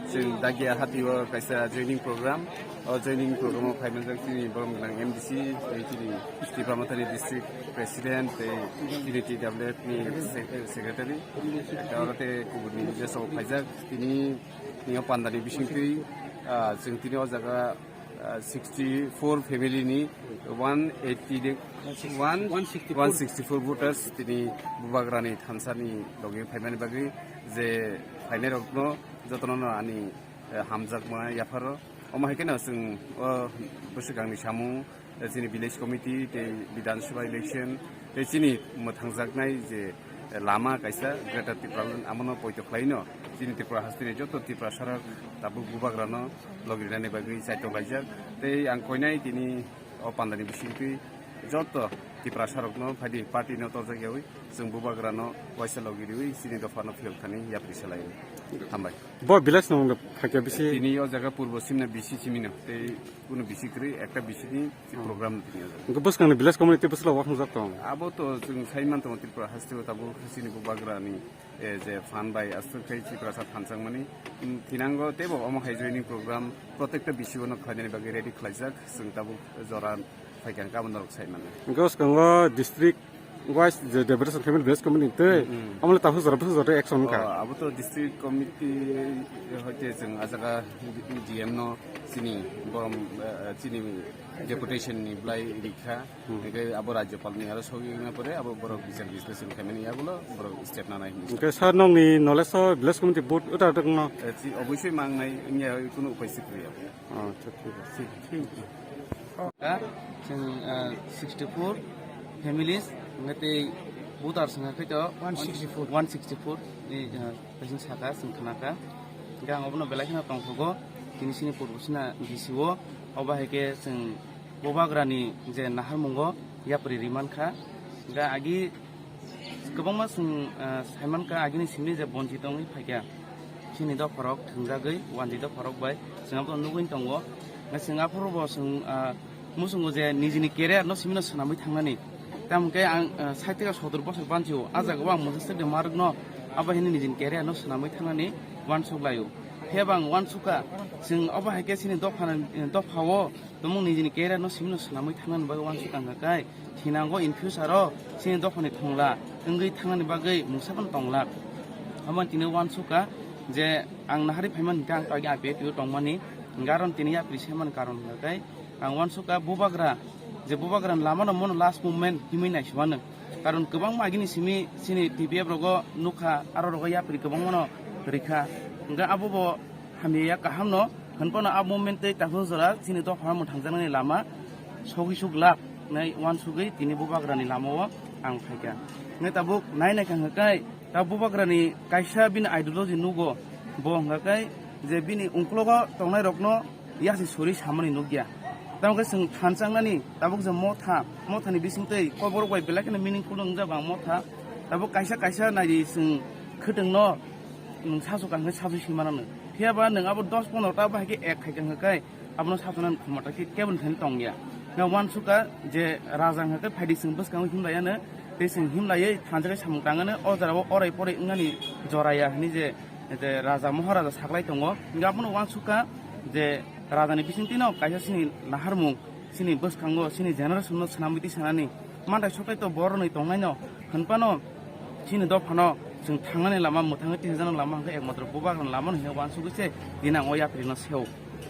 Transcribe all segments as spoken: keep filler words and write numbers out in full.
Chwng Dagia Hati o kaisa joining program. O joining program o phaimajak chini borom gwnang M D C, tei chini Tipra Mothani district president, tei chini T W F ni sec-, secretary. Oro tei kubuni jesok phaijak. Tini, tini o pandani bisingtwi, ah, chwng tini o jaga, ah, sixty four family ni one eighty de, one, one sixty four. One sixty four voters tini Bubagrani thansani logi phaimani bagwi je phainairokno jotono no ani, eh, hamjakma yapharo. Omo hai kheno chwng o bwswkangni samung, eh, chini village committee tei Bidhan Sabha election tei chini mwthangjaknai je, eh, lama kaisa Greater Tipraland, amono poito khlaino chini Tripura hasteni joto Tiprasarok tabuk Bubagrano logi rinani bagwi chaitok laijak. Tei ang koinai tini o pandani bisingtwi joto Tiprasarokno phaidi party no torjak yawi chwng Bubagrano waisa logi riwi chini dophano phiyok thani yapri salai. Hambai. Bo village no wngkha khe bisi? Tini o jaga purbo simna bisi simino tei kuno bisi kwrwi ekta bisi ni program tini o jaga. Hwnkhe bwskangni village committee bwswk wakhwngjak tong? Abo to chwng sai man tongo Tripura hasteo tabuk chini Bubagrani, eh, je phan bai aswk khai Tiprasa phanchangmani, mm, thinango teibo omo hai joining program protekta bisi o no khlainani bagwi ready khlaijak chwng tabuk jora. Phaikha hwnkhe abo norok sai mano. Hwnkhe o swkango district wise je deliberation khaimani village committee tei, mm, mm, amole takhuk jora bwswk jora action wngkha? Oh, abo to district committee hoite chwng ah jaga D M no chini borom, eh, chini deputation ni bwlai rikha. Hmm. Hwnkhe abo rajyopal ni aro sogwi wngna pore abo borok bichar bisleshon khaimani yagulo borok step nanai hinwi. Hwnkhe sir nokni knowledge o village committee vote uta uta wngno? Eh, chi-, obosoi mangnai wngya kunu upai si kwrwi abo. Acha, thik ache. Ka, chwng, ah, sixty four families, hwnkhe tei voters hwnkhe khe to one sixty four. One sixty four ni, ah, kaisa saka, chwng khnakha. Hwnkhe ang obono belai kheno tongthogo, tini chini purbo sina D C o, obo hai khe chwng Bubagrani je naharmungo yapri rimankha. Hwnkhe agi Kwbangma chwng, ah, saimankha agini simi je bonchit wngwi phaikha. Chini dopharok thwngjagwi wanjwi dopharok bai chwng abono nugwi tongo. Chwng aphuru bo chwng, ah, muchungo je nijini career no simino swnamwi thangnani. Tamokhe ang, ah, sait taka sotor bosor banchio, ah jagao ang mwsa swkde marwkno abo hini nijini career no swnamwi thangnani uansuk laio. Phiyaba ang uansukha, chwng obo hai khe chini dophani, dophao Tumung nijini career no simino swnamwi thangnani bagwi uansuk tangkha kai, thinango in future o chini dophani thongla wngwi thangnani bagwi mungsa phano tongla. Omo tini uansukha je ang nahari phaimani hwnkhe ang to agi I P F T o tongmani, hwnkhe aro tini yapri se mani karon hwnkha kai ang uansukha Bubagra je Bubagra ni lama no mono last movement himwi naisimano. Karon kwbangma agini simi chini T P F rogo nukha, aro rogo yapri kwbangmano rikha. Hwnkhe abo bo hamya ya kaham no, hwnphano a movement tei takhuk jora chini dopha mwthangjaknani lama sogwi suk lak nai uansugwi tini Bubagrani lama o ang phaikha. Hwnkhe tabuk nai naikha hwnkhe kai ta Bubagrani kaisa bini ideology nugo, bo hwnkha kai je bini ungklogo tongnai rokno yasi suri samani nukya. Tamo khe chwng thanchang nani tabuk je motha, mothani bisingtwi koborok bai belai kheno meaningful wngjak ang motha. Tabuk kaisa kaisa naidi chwng khwtwngno nwng sasu kaham khe sasu si manano. Phiyaba nwng abo dos pondro ta bahai khe ek khai khe hwnkhe abono sasu nani khumata khe kebo ni thani tongya. Nga uansukha je raja hwnkhe phaidi chwng bwskango himlaiya no, tei chwng himlaiwi thansa khe samung tangano o jora o orai porai wngnani joraya hwnwi je je raja moharaja saklai tongo, hingke abono uansukha je rajani bisingtwino kaisa chini naharmung, chini bwskango, chini generation no swnamwi twi sanani manthai soklai to borok rwnwi tongnaino, hwnphano chini dophano chwng thangnani lama, mwthangwi twijaknani lama hwnkhe ekmatro Bubagrani lama no hino uansugwi se tini ang o yapri no seo.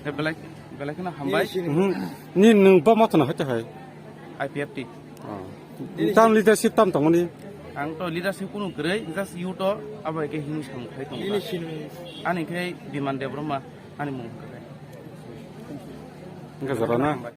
Tei belai, belai kheno hambai. Mhm. Ni nwng bo mothano hoite hai? I P F T. Oh. Tam leadership tam tongmani? Ang to leadership kunu kwrwi, just youth o abo hai khe himwi samung khai tongo. Nini sinimung? Ani khe Biman Debbarma, ani mung hwnkhe. Hwnkhe jora na?